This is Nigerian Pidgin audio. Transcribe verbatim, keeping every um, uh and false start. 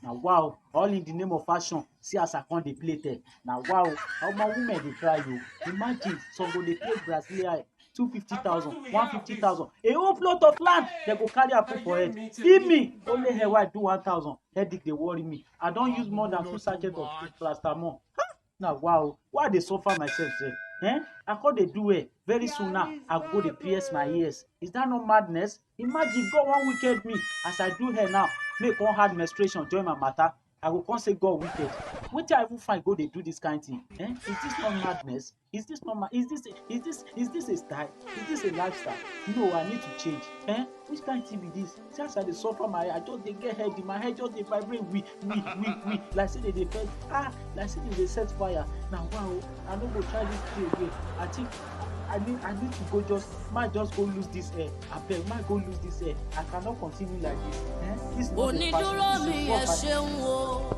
Na wow, all in the name of fashion. See as I come dey play there. Na wow, how my women dey try you. Imagine some go dey pay Brazilian two fifty thousand, one fifty thousand, a whole plot of land, they go carry am put for head. See me, only hair wey I do one thousand, headache dey worry me. I don use more than two sachet of paracetamol. Ha! Na wow, why I dey suffer myself sef? Eh? I come dey do well. Very soon now, I go dey pierce my ears. Is that not madness? Imagine God wan wicked me as I do hair now. Make one hard menstruation join my matter. I go come say God wicked. Wetin I even find go dey do this kind thing? Eh? Is this not madness? Is this not ma- is this is this is this a style? Is this a lifestyle? No, I need to change. Eh? Which kind thing be this? See as I dey suffer my head, I just dey get head, my head just dey vibrate, we we we we, like say they dey first, ah, like say they dey set fire. Na wow, I no go try this thing again. I think I need I need to go just, might just go lose this hair. Abeg, might go lose this hair. I cannot continue like this. Eh? This is not a fashion. Onídúró mi, ẹ ṣeun o.